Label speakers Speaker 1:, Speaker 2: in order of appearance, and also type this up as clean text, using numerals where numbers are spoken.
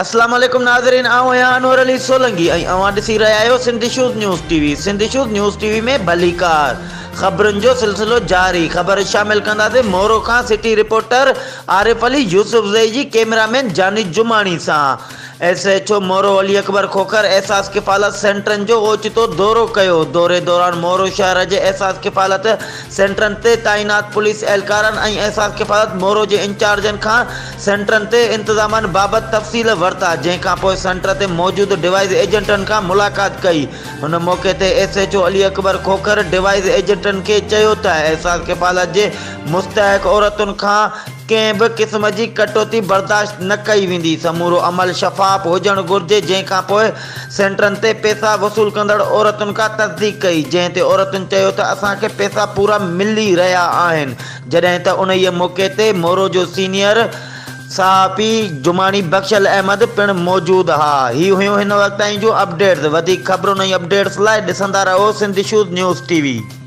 Speaker 1: اسلام عليڪم ناظرين آئون آهيان انور علي سولنگي ۽ اوهان ڏسي رهيا آهيو Sindh issues news T V Sindh issues news T V ۾ ڀليڪار خبرن جو سلسلو جاري خبر شامل ڪنداسين مورو کان سٽي رپورٽر عارف علي يوسفزئي جي ڪيمرا مين جاني جماڻي سان S H O Moro Ali Akbar Khokhar Ehsaas Kafalat سينٽرن جو اوچتو دورو ڪيو دوري دوران مورو شهر جي احساس ڪفالت سينٽرن تي تعينات پوليس اهلڪارن ۽ احساس ڪفالت مورو جي انچارجن کان سينٽرن تي انتظامن بابت تفصيل ورتا، جنهن کانپوء سينٽر تي موجود ڊوائيز ايجنٽن کان ملاقات ڪئي. هن موقعي تي S H O Ali Akbar Khokhar device ايجنٽن کي چيو ته احساس ڪفالت جي مستحق عورتن کان ڪنهن به قسم جي ڪٽوتي برداشت نه ڪئي ويندي، سمورو عمل شفاف هجڻ گهرجي، جنهن کانپوء سينٽرن تي پئسا وصول ڪندڙ عورتن کان تصديق ڪئي، جنهن تي عورتن چيو ته اسان کي پئسا پورا ملي رهيا آهن. جڏهن ته انهيء موقعي تي مورو جو سينيئر صحافي جماڻي بخشل احمد پڻ موجود ها. هي هيون هن وقت تائين جون اپڊيٽس. وڌيڪ خبرن ۽ اپڊيٽس لاء ڏسندا رهو Sindh issues news T V.